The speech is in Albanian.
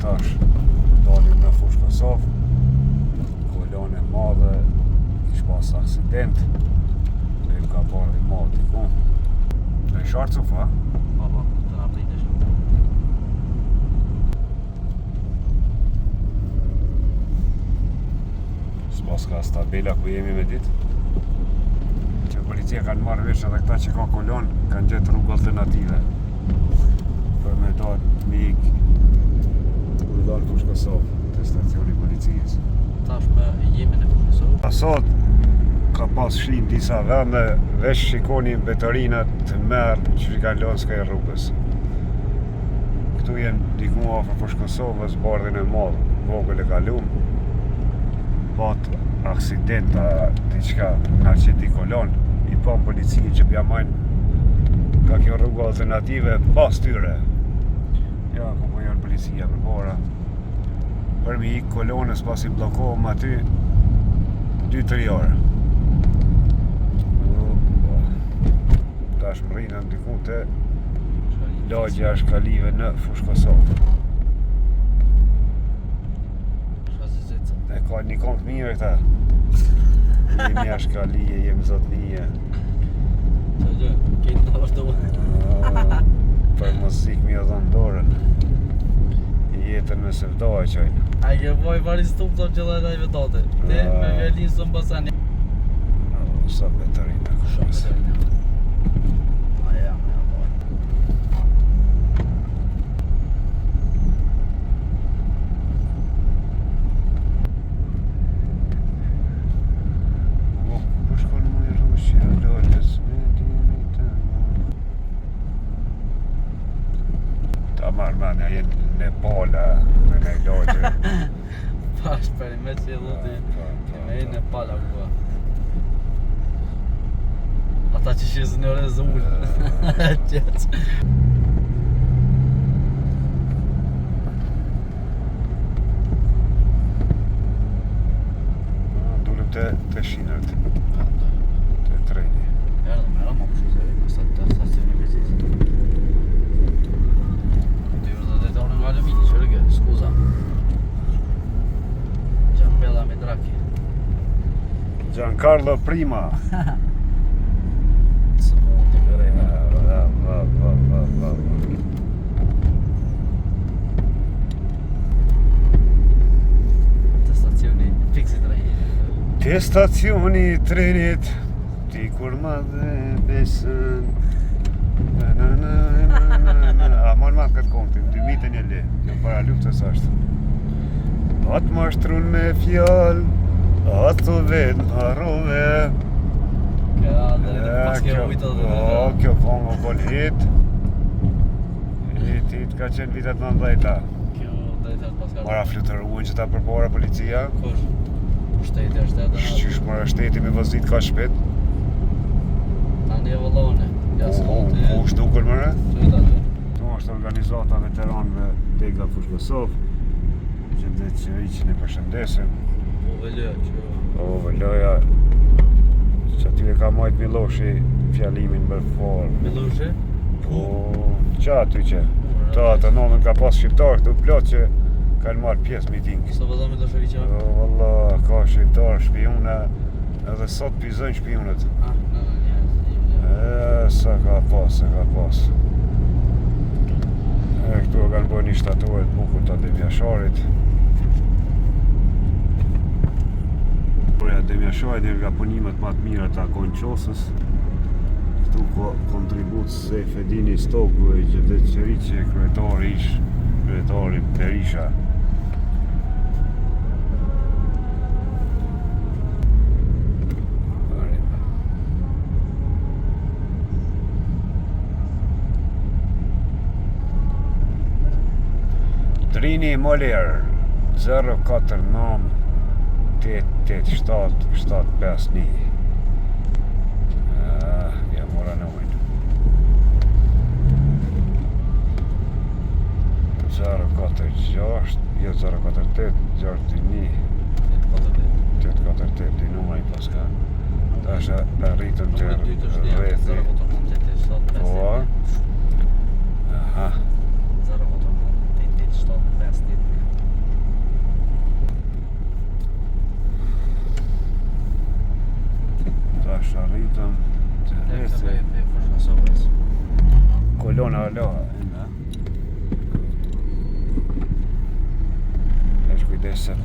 Tash dalim në Fushë Kosovë. Kolonë e madhe, kish pas aksident. Dhe ju ka parë dhe madh diku. Dhe shartë cufa, Po, po, të na pritesh. S'pas ka stabela ku jemi me ditë. Që policia kanë marrë vesh edhe këta që ka kolon, kanë gjetë rrugë alternative. Për me dalë me ik me dalë Fushë Kosovë, te stacioni i policisë. Tash me jemi në Fushë Kosovë. A sot ka pas shi në disa vende, veç shikoni mbetorinat të merr që i kanë lënë skaj rrugës. Këtu jem diku afër Fushë Kosovës, Bardhin e Madh, vogël e kalum. Pat aksidenta diçka na qiti kolon, i pa policinë që pja majnë ka kjo rrugë alternative pas tyre. Ja, ku po janë policia përpara. Për mi ik kolonës pasi bllokohem aty 2-3 orë. Tash mrrinëm diku te lagja Ashkalive në Fushë Kosovë. E ka një konë të mirë këta. Jemi Ashkalije, jemi zotnije. Që gjë, kejtë në vazhdo. Ah, Për muzikë mi e dhënë dorën. Jetën me sevda e qojnë. A i ke boj pari stup të gjella e dajve tate. Te me violin së mbasani. Sa beterina. Shumë beterina. A ja, me ja boj. O, ku po shkon më i rruqja lolës me dini të më. Ta marrë mendja jenë në pola, në në logje. Pash për me që e dhoti. Po, po, Me e në pala kua. Ata që shizën në orë zë ulë. Qetë. Ah, Dulëm te, te shinët, te treni. Erdhëm, erdhëm, ma kështu se sa të stacioni bizis. Dy orë dhe orë nga alumini, që rëgë, scusa. Giampella me draki. Giancarlo Prima. Së mund të kërejnë. Va, va, va, va, va, va. Te stacioni fiks i trenit. Te stacioni i trenit, ti kur ma dhe besën. Na, na, na, na, na, na. A marrë ma këtë kontin, 2001 le, kjo para luftës është. Atë ma shtrun me fjallë, atë vetë më harrove. Kjo dhe E, pas kjo kjo- ujtë dhe O, kjo kongo kon hit. Hit, hit, ka qenë vitet 90-ta. Kjo drejtë pas ka. Mara fluturuan që ta përpara policia. Kush? Pushteti është edhe. Qysh mora shteti me vozit ka shpejt. Tani e vëllone. Ja Ku s'ka ti. ku është dukur mëre? Qyt aty. Këtu është organizata veteranëve Dega Fushë Kosovë. Që dhe që i që ne përshëndesim. Po vëllë që O, vëlloja, që aty e ka majt Miloshi fjalimin më farë. Miloshi. Po, që aty që? Ta, atë nomën ka pas shqiptar këtu plot që kanë marrë pjesë miting. Sa vëlla Milosheviç. O, valla, ka shqiptar, shpijuna, edhe sot pizojnë shpijunët. Ah, në në një. E, sa ka pas, sa ka pas. E, këtu e kanë bërë një shtatore të bukur të Adem Jasharit. Por Adem Jasharit një nga punimet më të mira të Agon Qosës. Këtu ka kontribut Sejfedini Stoku e Xhevdet Qeriqi, kryetari ish, kryetari Berisha. Drini Moler 049 887 751 Ah, ja mora numrin 046 jo 048 621 848 di numra i paska Tash e arritëm të Numri dytë është një, rrethi 049 Po Aha 049 887 51. Tash arritëm te Te rrethi. rrethi Fushë Kosovës. Kolona aloha, ina. Tash kujdes se.